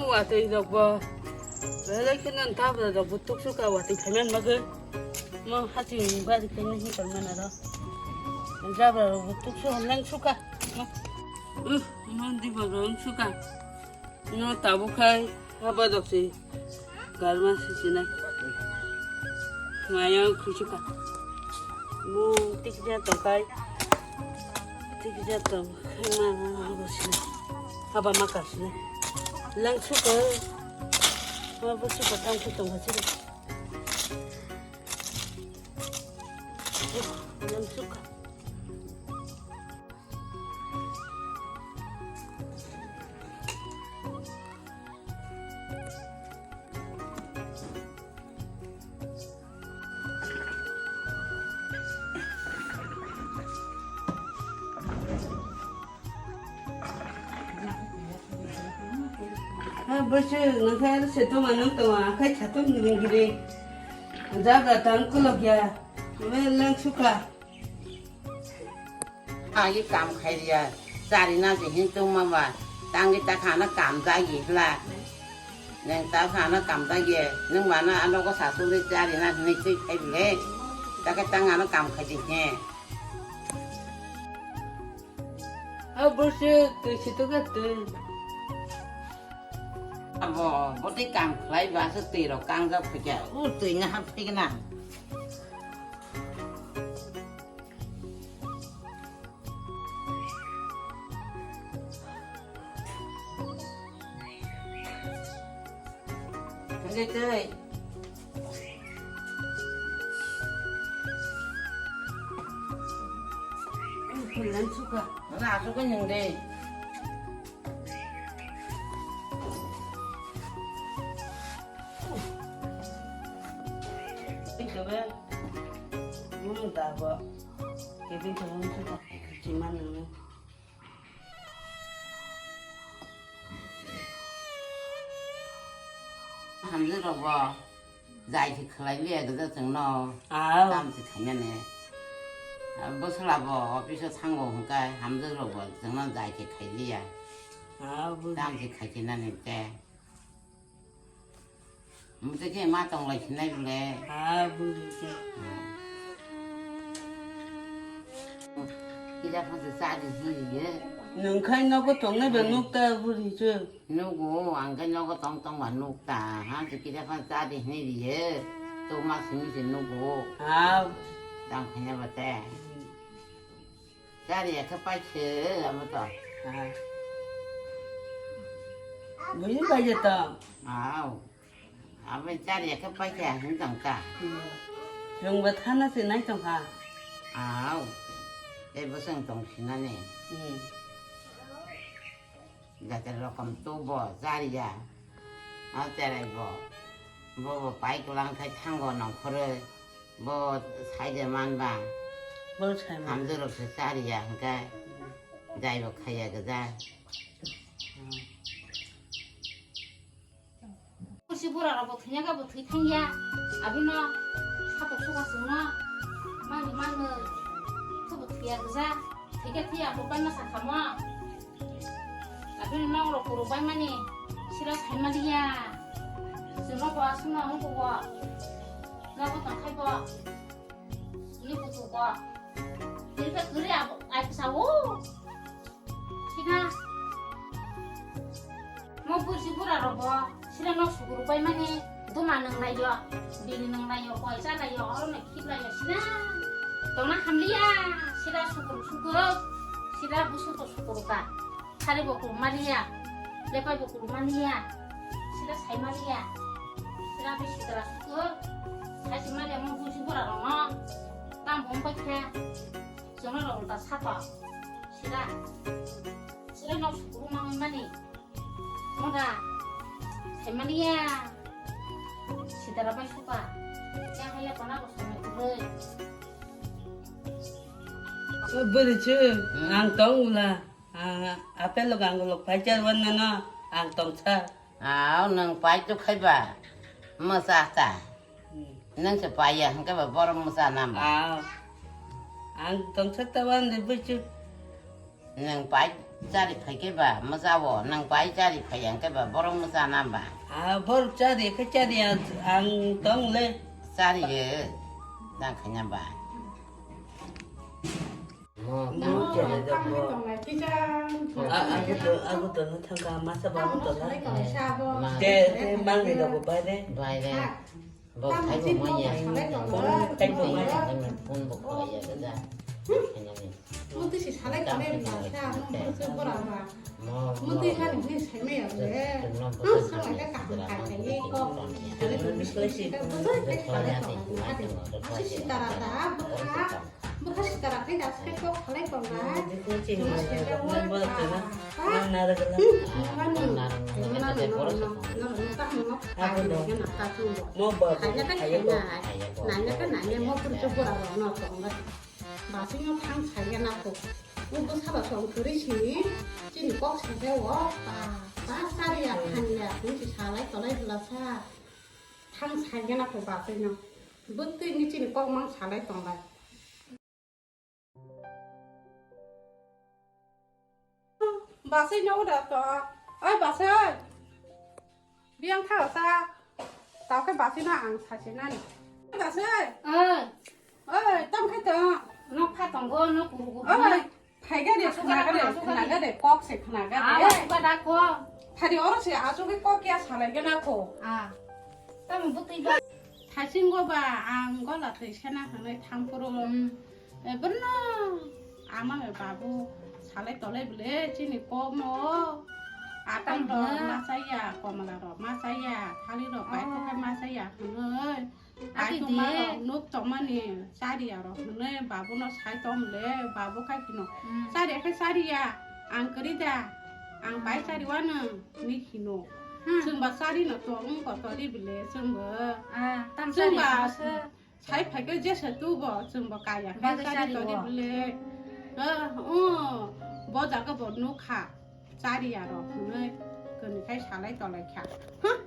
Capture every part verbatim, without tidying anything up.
Watwi rok bo belai kheno tabra rok bo tuksuka watwi phaiman bagwi. Mo haching bari kheno hinkol mana ro. Jabra rok bo tuksu hamleng suka. Mo, uh, mo diba rok suka. No tabuk khai haba dok si garma si sinai. Maya khusuka. Mo tikja tokai. Tikja tokai ma ma ma sinai. Haba ma ka sinai. Lang suka. Ma bo suka tang suka ma sinai. Lang suka. Ha, bwswk nangkhe seto manung tongo, akhai satung giri giri. Jabra tang kolok ya. Ame lang suka. Agi kam khai ya. Chari na je hin tung ma ba. Tangi ta khana kam ja gi hla. Neng ta khana kam ja gi. Nung mana ano ko satung de chari na ni tui khai le. Ta ke tang ano kam khai je he. Ha, bwswk twi si tuka twi. Abo, bwtwi kam khlai ba se twi rok kangjak phikya, u twi nga hap phikna. Hwnkhe tei. Ang phuilan suka. Wala asuk ko nyung de. Ikabe. Mung da bo. Kebin ko mung suka. Chiman nang. Hamjwk rok bo jai se khlai liya gija chwng no. Aw. Tam se khainani. Bwsla bo office o thango hwnkhe hamjwk rok bo chwng no jai se khai liya. Aw, bu- Tam se khai khe nani te. Mute khe ma tong lai sinai bole. Ha, buri khe. Kida phang se cha di hini ye. Nung khai nogo tong nai ba nuk ta buri khe. Nugo, ang khe nogo tong tong ba nuk ta. Ha, se kida phang cha di hini ye. To ma simi se nugo. Ha. Tang khanya ba te. Chari ya khe paikhe abo to. Aha. Buini bai je to. Au. Abo chari ya khe paikhe hin tong ta. Hmm. Chwng bo thana se nai tong kha. Au. Tei bo chwng tong sinani. Hmm. Jate rokom tubo chariya. A cherai bo. Bo bo pai kwlang khai thango nongkhorwi. Bo saide man ba. Bo sai man. Hamjwk rok se chariya hwnkhe. Jai bo khaiya gajai. Kursi bura rok bo thwina khe bo thwi thangya. Abino satok suka chwngno mani mano khe bo thwiya gwja. Thwikhe thwiya bo bai masa khamo. Abino nok rok kuruk bai mani sira sai maliya. Chwngno bo aswkno wng kugo. Nogo tongkhai bo. Ni kuchugo. Ni khe kwrwi abo ai kisa o. Sina. Mo kursi bura rok bo sira nok sukuru pai mani duma nang lai yo, bini nang lai yo, koi cha lai yo, oro no khip lai yo sina. Tongna hamliya, sira sukuru sukuru, sira busu to sukuru ka. Sari bo kurma liya, lepai bo kurma liya, sira sai ma liya, sira be sitra sukuru, sai si ma liya mo kursi bura rok no, tam bom pai khe, jono rok ta sato. Sira, sira nok sukuru mangwi mani. Moda, saimaliya. Sitara bai suka. Ya haya kona ko samai kubai. Bwrwi chu, hmm, ang tong ula. Ah, apel lok ang lok pai char wan na no, ang tong cha. Aw, nwng pai tu khai ba. Mwsa ta. Hmm. Nwng se pai ya, hwnkhe ba borom mwsa nam ba. Aw. Ang tong cha ta wan de bwrwi chu. Nwng pai chari phai khe ba mwjao, nwng pai chari phai yang khe ba borok mwja na ba? Ah, borok chari khe chari ang, ang tong le. Chari ye, nang khaina ba? Mo, mo chari da bo. Ah, aku to, aku to na thangka masa ba mo to na. Te, te mang ni da bo bai de. Bai de. Bo thaibo manya. Thaibo manya. Phone bo khwlaiya da. Mo twi si salai tongnai ba sa, mo bwrwswk bwrwkba. Mo twi hani hwnwi saimaya le. Ang salai khe kaham khai khai ye kok. Salai tongnai si ka bwswk khe salai tongnai. Asi sitara da bwkha. Bwkha sitara khe das khe kok salai tongnai. Mo sele wo. Mo ba. Nanya khe nanya mo bwrwswk bwrwkno tongnai. Basingno thang saya nako. O bwsala song kwrwi sini chini kok sajao, ba, ba, sariya, thangya, hinwi si salai tolai bwlasa. Thang saya nako basingno. Bwtwi ni chini kok mang salai tonglai. Basingno uda to. Oi, basing. Biyang tha sa. Tao khe basingno ang sasinani. Basing. Oi. Oi, tam khai to. Nok pha tongo, nok kurugo. Oi, phai gade, khna gade, khna gade, kok se khna gade. Ah, ba da ko. Phari oro se asu ke kok ya salai gana ko. Ah. Tam bwtwi ba. Thasingo ba ang gola thwi sena hanai thampuro. Hmm. Eborno ama me babu salai tolai bole chini kokno atam rok machaya, komla rok machaya, thali rok bai khe machaya hwnwi. Ai tongma rok nuk tongmani chariya rok hwnwi babuno sai tong le, babu khai khino. Chariya khe chariya, ang kwrwi da, ang bai chariwano hwnwi khino. Chwngba charino tong kotori bole chwngbo. Chwngba Sai phai khe jesa tubo, chwng bo kaya khe chari tori bole. O, bo jaga bo nukha, chari aro hwnwi kwnwi khai salai tolai kha. Huh?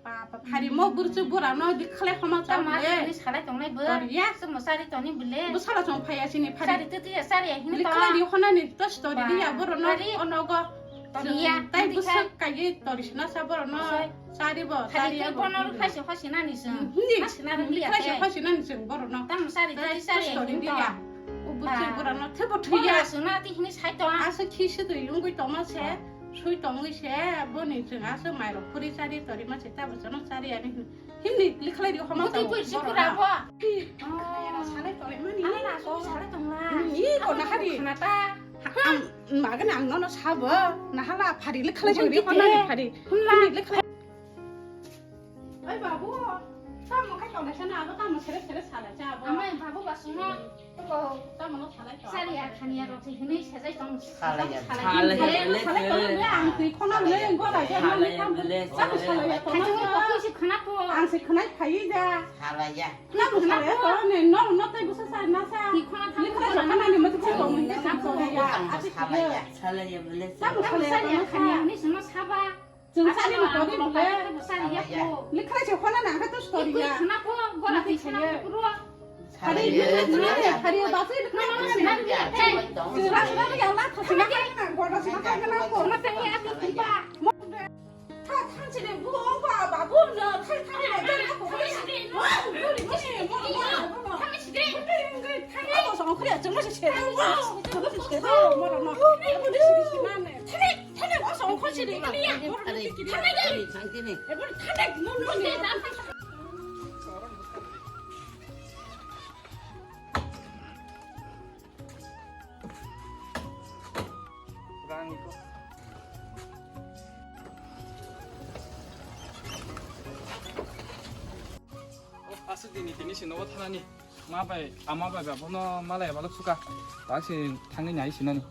Papa, phari mo burchu bura no dikhle homa ta ma bole. Ni salai tongnai bo. Toriya. Chwng bo chari toni bole. Bo sala chong phaya sini phari. Chari twi twi chari ya hini to. Likhle ri hona ni to story ri ya boro no onogo. Toriya. Tai bwswk kaiwi tori sina sa borok no. Sari bo, sari bo. Khasi khasi nani chwng. Hindi. Khasi nani hindi. Khasi khasi nani chwng borok no. Tam sari, sari, sari. Story dia. O bwswk borok no thebo thuya. Aswk na ti hini sai to. Aswk khi se twi lungwi tongma se. Sui tongwi se boni chwng aswk mairok khuri sari tori ma se ta bwswk no sari ani. Hindi likhlai di homa. Buti pui si pura bo. Khaya na salai tolai mani. Ana na so salai tongla. Ni ko na hari. Khana ta. Ang magan ang nono sabo. Na hala phari likhlai jori hona ni phari. Hindi likhlai. Oi babu. Tamo khai tolai sana abo tamo sere sere salai cha abo. Amai babu ba suno. Sariya khaniya rok se hinwi sajai tong. Salaiya. Salaiya. Salaiya bele. Ang twi khona bele, ang gora je mani kam. Salaiya. Khajung ko kusi khana ko. Ang se khnai phai ja. Salaiya. Na mo salaiya to ne, no, no tai busa sa na sa. Twi khona thang. Likha sa khana ni mati ko mui ke sa ko ya. Ati salaiya. Salaiya bele. Sa mo salaiya khaniya ni suno saba. Chwng sari ni tori bole. Likha se khona na kha to story ya. Khana ko gora ti khana ko. Hari ni hari ba se khana na ni. Sira sira ya la kha sira na gora sira na ko. Ma tang ya ti ba. Tha than chile bu ba ba bu no tha tha ya ja na ko. Tha mi chide. Tha mi chide. Tha mi chide. Tha mi chide. Tha mi chide. Aswk dini tini si nogo thanani. Ma bai, ama bai ba bono malai balok suka. Ba si thangwi nai sinani.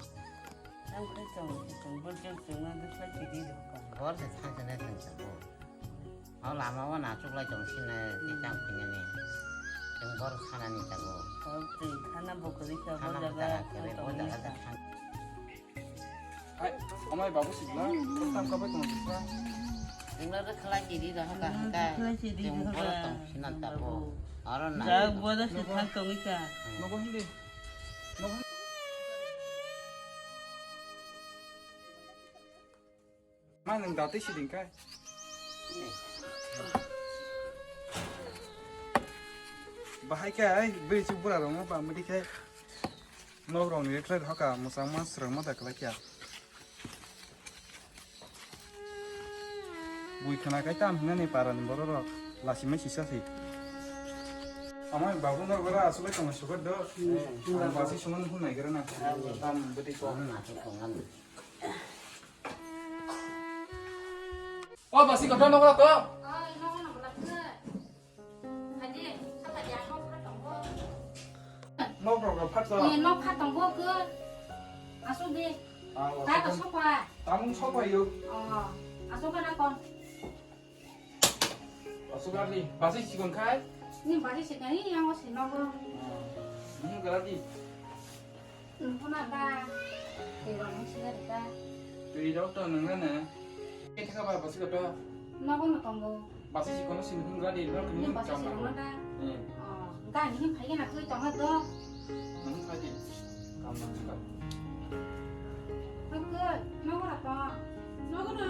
Tang khe chwng, chwng bwrjwk chwngno dwkhlai tidi rwkha. Bor se thang se nai thang se bo. O lama o na chuklai tong sini tei tang phini ni. Chwng bor khana ni tago. Tang chwng khana bo kwrwi kha bo jaga kwrwi bo jaga thang. Ai, amai babu si na. Tam ka bai tong sisa. Chwngno dwkhlai tidi rwkha hwnkha. Chwng bor tong sini tago. Aro na. Ja bo da se thang tongwi kha. Nogo hindi. Nogo. Ma nwng dati siding kai. Bahai kai, bui chuk bura rong ba mudi kai. Nok rong ni trai hoka, musang ma srang ma da klai kya. Bui khna kai tam hinani para ni borok rok, lasi mai sisa si. Amai babu nok gora asuk tong sukar do. Ang basi suman hun nai gora na. Tam budi ko. O basi kotor nogo to. Nok rok rok phat to. Ni nok phat tong bo ke. Asuk di. Dai ko sokwa. Tamung sokwa yo. Oh, asuk na kon. Asuk ni basi sikon khai. Ni basi sikon ni yang o sinogo. Ni gara di. Nungkuna ba, twi rok nung sina rika. Twi rok to nung nana. Kethaka ba basi koto. Nogo no tongo. Basi si kono sin hung gadi rok ni nung basi chong si nung nana. Hmm. Oh, gani hin phai na twi tongo do. Nung phai di. Kam nang suka. Nungkun, nogo na to. Nogo na.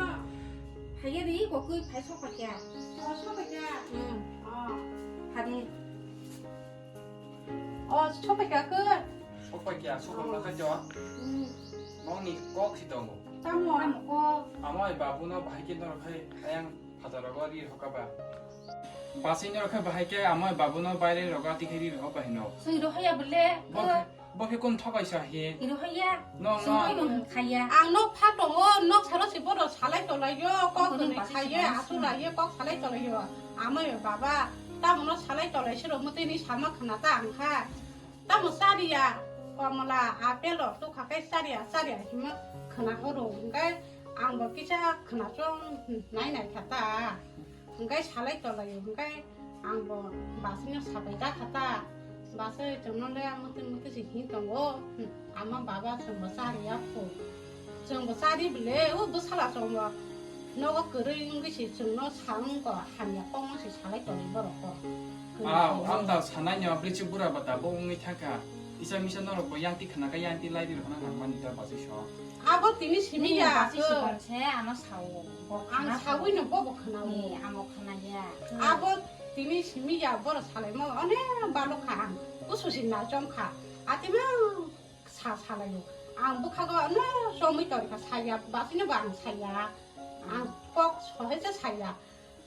Phai ya di ko kui phai sok pa kya. Oh, sok pa kya. Hmm. Oh, phadi. O, sokphaikha khe. Sokphaikha, sokphaikha jo. Hmm. Nokni kok si tongo. Tamo? Tamo kok? Amoi babuno bahai khe norok khai ayang phatar rogo ri rokha ba. Basai norok khai bahai khe amoi babuno baire rogo ati khai ri rokha ba hino. Sui rohaya bole. Bo khe, bo khe kun thokai sa he. Rohaya. Nong, nong. Sungui nung khaya. Ang nok pha tongo, nok salo si bodo salai tolai yo, kok ni khaya, asu lai yo, kok salai tolai yo. Amoi baba, tamo no salai tolai siro mutui ni sama khna ta ang kha. Tamo chariya, komla, apelo, tukha kai chariya, chariya hima khna horo. Hingkai ang bo kisa khna chong nai nai kha ta. Hingkai salai tolai yo, hingkai Ang bo basino sapai ta kha ta. Basai chwngno le muti muti se hin tongo. Hmm, ama baba chwng bo chari ya kho. Chwng bo chari bole o bwsala chwng bo nogo kwrwi wngwi se chwngno sa wng ko hamya kokno se salai tonwi borok ko. Kwrwi Aw, tongo. Ang da sanai no bwrwi bura ba tabuk wngwi thangkha. Isa misa norok bo yang ti khna kha yang ti lai di rok na nang mani ta basai so. Abo tini simi ya. Basi sikon se ano sao. Ang sawi no bo bo khna o. Ni amo khna ya. Abo tini simi ya boro salaimo one balo kha ang. Usu si na chom kha. Atima sa salayo. Ang bukha go no chomwi tor kha saya basino ba ang saya. Ang kok sohe se saya.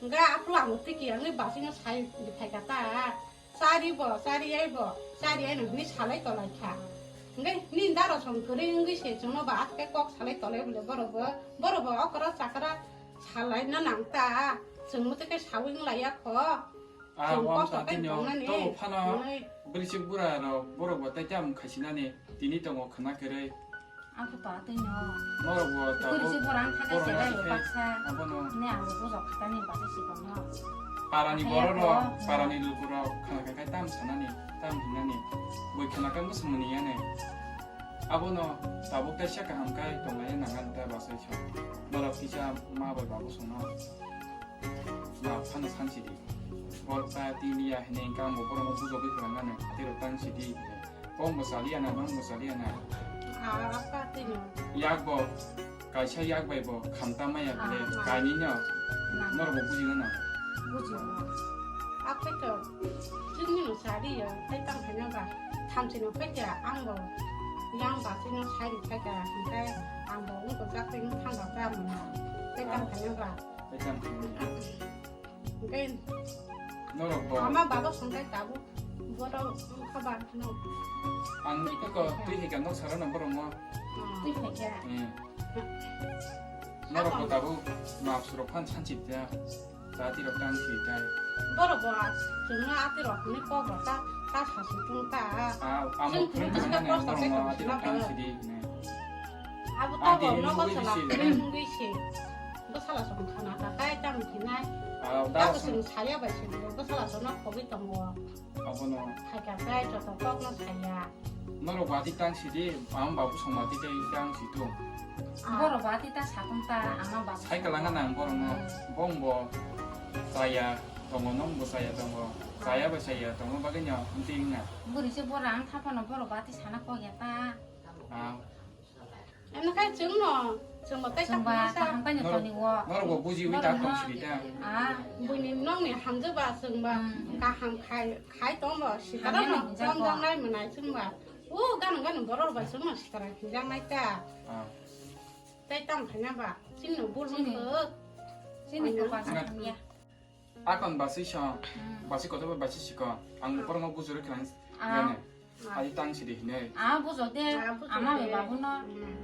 Nga aplo ang tiki ang basino sai di thai kha ta. Chari bo, chari ai bo, chari ai no hini salai tolai kha. Hingke nini daro song kwrwi wngwi se chwngno ba atke kok salai tolai bole borok bo, borok bo okra chakra salai no nang ta, chwng muti khe sawi wng lai ya kho. Ah, chwng wam kosto ta khe tini o, tongnani. To phano hwnwi. Bwrwi chwk bura rok borok bo tai tam khaisinani tini tongo khwna kwrwi. Ang khe twa twi no. Norok bo tabuk. Kwrwi se borang thani borok se bai no baksa. Abono. Ne ang bujok khatani basi sikon no. Parani borok rok, parani luku rok khana kha khai tam sanani, tam hinani. Boi khana kha bwswng mani yani. Abono tabuk kaisa kaham khai tonglai nang ani ta basai so. Norok kisa ma bai babu songno. Ma phano sansi di. Bor ta tiliya hene engkang bo borok no bujogwi khwlangani. Tei rok tang si di. Kok bo saliya na, mang bo saliya na. Ah, apa tino? Yak bo, kaisa yak bai bo, khamta maya bole, ah, kainwi no. Norok bo bujina na. Bujio. Apa to? Chini no saliya, tai tang hanya ba. Thamchi no pekya, ang bo. Yang ba chini sari pekya, hingkai ang bo, ang bo jak tini thang ba ka mo. Tai tang hanya ba. Ekam khe. Hingke norok bo. Mama baba songkai tabuk. Borok wngkha ba no. Ang iko twi hika nok sara no borok mo. Twi hika. Hmm. Norok bo tabuk map surok phan sanchi ta. Jati rok tang si ta. Borok bo chwngno ati rok ni kok rok ta, ta sasu tung ta. Ah, amo chwng khe khe ta ta ta borok mo ati rok tang si di. Abo tabuk nogo chwla kwrwi wngwi se. Bwsala chwng khana kha kai tamo khe nai. Abo chwng saya bai se bo bwsala chwngno khogwi tongo. Abono. Khaikha kai joto kokno saya. Norok bati tang sidi, ang babu song bati tei tang situ. Borok bati ta satung ta, ama babu. Sai kalanga nang borokno, bong bo chaya tongo, nong bo chaya tongo, chaya bai chaya tongo, bagwi no, amtwi wngna. Bwrwi se borok ang thaphano borok bati sana kok ya ta. Ah. Ano khai chwngno. Chwngba kaham paino toni o. Norok bo bujiwi tak tong sidi ta. Ah. Buini nokni hamjwkba chwngba kaham khai, khai tongbo sikara no hamya no hwnjakgo. Chomjaknai mwnai chwngba. O gana gana borok bai chwngno sikara hwnjaknai ta. Ah. Tei tamo khaina ba chini no bul wngkho. Chini kopal hamya. Akon basi song, basi kotor ba basi sikon. Ang borokno bujuri khnang gane. Ai tang sidi hinai. Ah, bujo de. Ama bai babu no.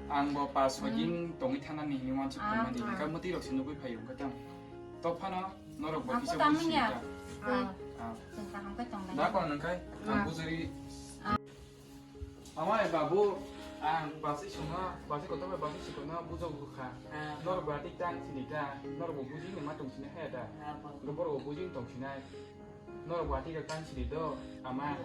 Ang bo pas hojin tongwi thana ni hinwi wansi phaimani. Ka muti rok sinugwi phayo ka tang. Tok phano norok bo kisa buji ta. Ah. Chwng kaham khe tong lai. Da kon nang khai ang bujuri. Amai babu, ang basi songno, basi kotor bai basi sikono bujok bukha. Norok ba tik tang sini ta, norok bo buji ni ma tong sini hai ta. Gobor bo buji tong sinai. Norok ba tik tang sini do, ama.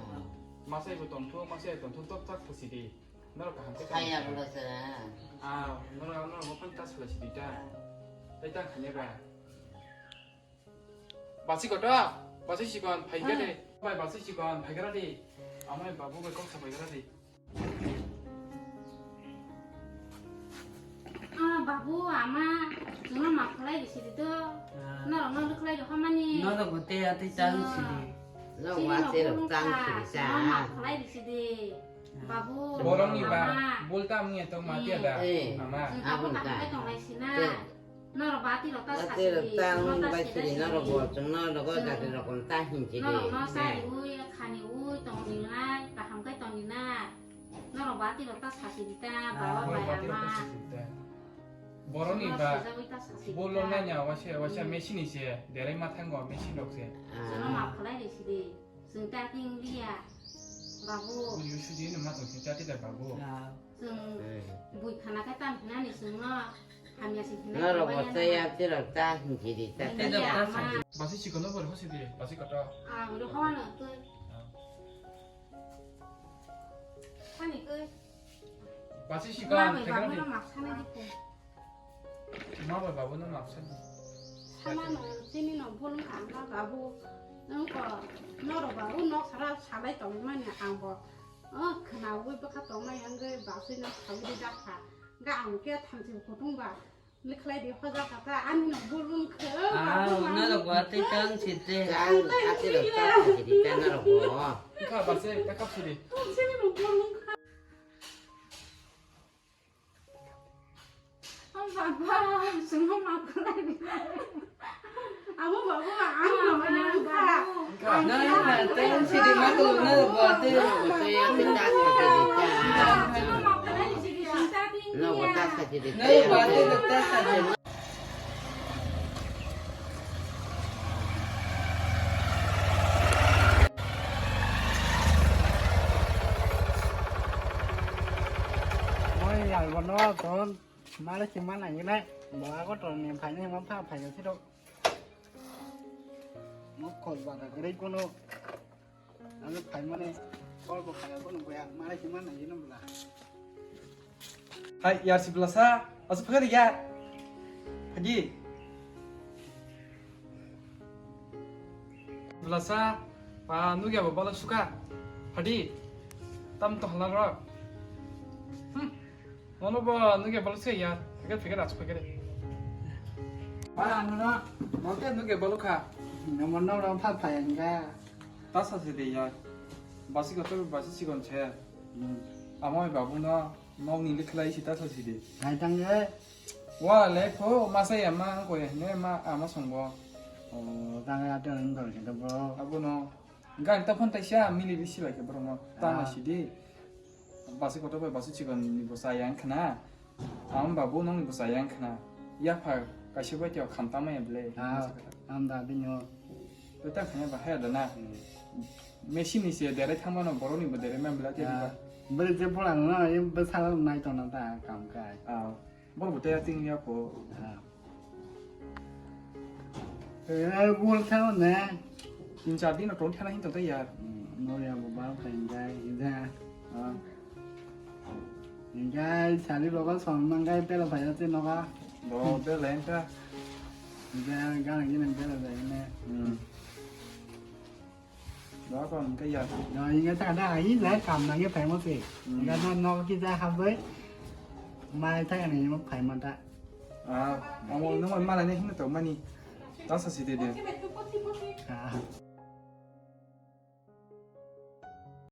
Masai bo tong thu, masai tong thu tok tak sidi. Norok kaham khe tong. Hai ya bolo sera. Ah, norok, norok bo phan tas sidi ta. Tai tang khane ba. Basi kotor, basi sikon, phaikha de. Bai basi sikon, phaikha de. Amai babu bai kok sa phaikha de. Ah, babu, ama, chwngno maf khlai risi di to. Norok no khlai rw hamani. Norok bo te atwi tang sidi. Norok bo atwi rok tang sidi ta. Chwngno maf khlai risi di. Babu, borokni ba ama. Bulta mungya tong ma tiya da. Eh. Ama. Chwng abo kaham khe tong lai sina. Norok bati rok ta sasi di, tang bai sidi, norok bo chwng norok o jati rok ta hinchi di. Norok no sari ui, khani ui, tong di nai, kaham khe tong di nai. Norok bati rok ta sasi di ta, bawa bai ama. Borokni ba, bolo nanya wasa, wasa machine ni se, derai ma thango machine rok se. Chwngno maf khlai risi di. Chwng ta ting liya, babu. Buji suji no ma tong se, ta tida babu. Chwng bui khana khe tam hinani chwngno hamya se hinai. Norok bo tei ya tirok ta hinjiri ta ta ta. Basi chikon no bor hosi di, basi koto. Ah, ro hawa no twi. Hani twi. Basi chikon, ma bai babu no mak sana di ko. Ma bai babu no mak sana. Sama no tini no bolong kha ma babu. Nang ko norok babu nok sara salai tong mani ang bo. Oh, khwnaui bwkha tongnai hwnkhe basui no saui rijak kha. Hwnkhe ang khe thamchi kutung ba likhlai di hoja kha ta, ani no bul wng khe. Ah, norok bo atwi tang si de. Ang atwi rok ta kha si di ta norok bo. Kha ba se ta kha si di. Sini no bul wng kha. Oh, baba, sungguh maaf lagi. Abo baba, ang no manyang kha. Nang na teng sidi maku na bate. Sungguh maaf lagi, sidi sungta ding. Na bata sa sidi. Na bate bata sa sidi. Moi albono ton mare sima nangina. Bo ago ton ni phaini ma pha phai siro. Mo kol ba da gre kono. Ani phaimani kol bo khaya kono boya mare sima nangina bla. Hai, yar si belasa, asa phagari ya. Phagi. Belasa, pa nugya bo balo suka. Phadi. Tam to halal ro. Hmm. Mono bo nugya balo se ya. Phagari, phagari, asa phagari. Pa, ano na. Mote nugya balo kha. Namono ro pha phayanga. Ta sa se de ya. Basi kotor basi sikon se. Hmm. Amoi babu no. Nokni likhlai si ta sasi di. Hai tang je. Wa le pho masa ya ma ko ya ne ma ama songbo. O tang ya tang dol si to bro. Abono. Gan ta phon taisa mili bisi bai ke bro no. Ta na si di. Basi kotor bai basi chikon ni bo sa yang khna. Am babu nokni bo sa yang khna. Ya pha kaisa bai teo kham ta ma ya ble. Am da bini o. Tei ta khanya ba haya da na. Machine ni se derai thangma no borok ni bo derai ma bela te ba. Bere je bola no, e bwsa nai tong na ta kam kai. Ah, bor bo te ting ya ko. Ah. E bol thang ne. Tin char din tong thana hin tong ta yar. No ya bo ba kai kai ja. Ah. Hinkhe sari rogo song nang kai pela phai te noga. Bo bela engka. Hinkhe gana gini bela jai ne. Hmm. Doa kon hinkhe ya. No hinkhe ta da ai jai kam nang ye phai mo se. Hmm. Hinkhe no nogo ki jai habbai. Mai ta ni mo phai ma ta. Ah, omo nung malai ni hino to mani. Tasa si de de. Ah.